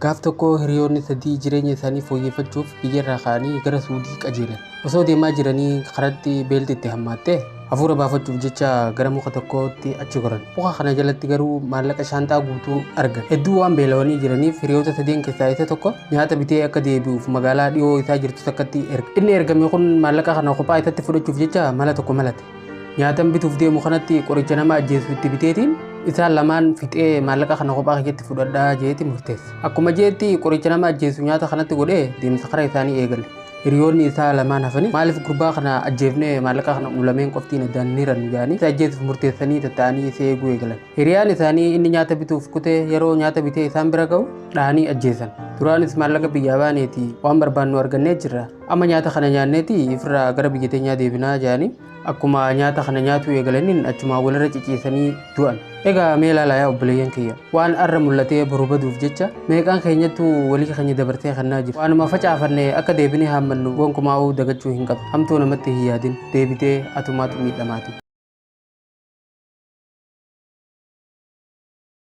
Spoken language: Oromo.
Gaaf tokko hiriyoonni sadii jireenya isaanii fooyyeffachuuf biyyarraa ka'anii gara Suudii qajeelan. Osoo deemaa jiranii karatti beelti itti hammaattee hafuura baafachuuf jecha gara muka tokkootti achi goran. Muka kana jalatti garuu maallaqa shaanxaa guutuu argan. Hedduu waan beelawanii jiraniif hiriyoota sadeen keessaa isa tokko nyaata bitee akka deebi'uuf magaalaa dhiyoo isaa jirtu takkatti erga. Inni ergame kun maallaqa kana kophaa isatti fudhachuuf jecha mala tokko malate. Nyaatan bituuf deemu kanatti qoricha nama ajjeesu itti biteetiin isaan lamaan fixee maallaqa kana kophaa kiyyatti fudhadhaa jeeti murteesse. Akkuma jeetti qoricha nama ajjeesu nyaata kanatti godhee deemsa karaa isaanii eegale. Hiriyoonni isaa lamaan hafanii maaliif gurbaa kana ajjeefnee maallaqa kana nu lameen qoftiin addaan hin hirannu jedhanii isa ajjeesuuf murteessanii tatta'anii isa eeguu eegalan. Hiriyaan isaanii inni nyaata bituuf kutee yeroo nyaata bitee isaan bira ga'u dhahanii ajjeesan. Duraanis maallaqa biyyaa baaneeti waan barbaannu argannee jirra. Amma nyaata kana nyaanneeti ifirraa gara biyya teenyaa deebinaa jedhanii akkuma nyaata kana nyaatuu eegalaniin achumaa walirra ciciisanii du'an. Egaa mee ilaalaa yaa obboleeyyan kiyya. Waan arra mul'atee boru baduuf jecha meeqaan keenyattuu walii keenya dabarsee kannaa jira. Waanuma facaafanne akka deebinee haammannu gonkumaa'uu dagachuu hin qabnu. Hamtuu namatti hin yaadin. Deebitee atumaatu miidhamaati.